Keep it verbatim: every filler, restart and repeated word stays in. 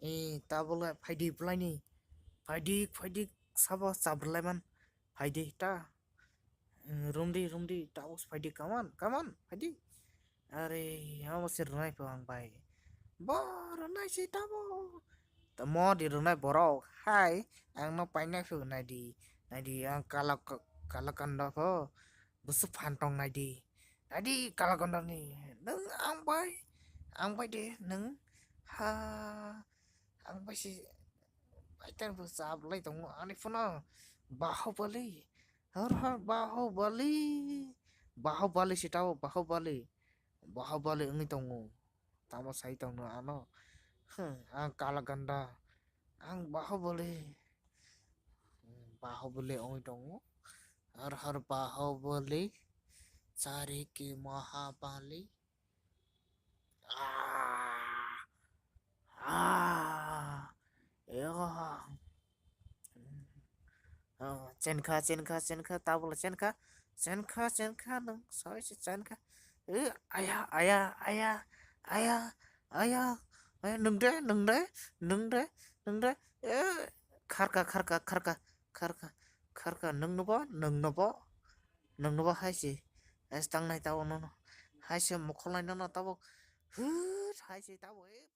Eh, tabole phaidi bwlaini. Phaidi, phaidi, sabo chabrwlaiman. Phaidi ta. Eh, romdi, romdi, tabuk phaidi, come on, come on, phaidi. Are, amo se rwnai pho ang bai. Bo rwnai se tabo. Tamo di rwnai borok. Hai, ang no painai pho naidi. Naidi, ang kala, kala kanda pho. Busuk phan tong naidi. Naidi, kala kanda ni. Nwng ang bai. Ang bai de, nwng. Ha. Ang bai se. Bai tan pho chablai tongo. Ani phone. Bahubali. Har har Bahubali. Bahubali se tabo, Bahubali. Bahubali wngwi tongo. Tamo sai tongno ano. Hmm, ang kala ganda. Ang Bahubali. Hmm, Bahubali wngwi tongo. Har har Bahubali. Chari ki Mahabali. Ah. Ah. Yo. Oh, chenkha, chenkha, chenkha, tabula chenkha, chenkha, chenkha, nwng soi se chenkha. Eh, aya, aya, aya, aya, aya, aya, nwng de, nwng de, nwng de, nwng de. Eh, kharka, kharka, kharka, kharka, kharka, nwng nobo, nwng nobo, nwng nobo hai se. Es tangnai tabo nono. Hai se mokholnai nono tabo. Hut, hai se tabo, eh.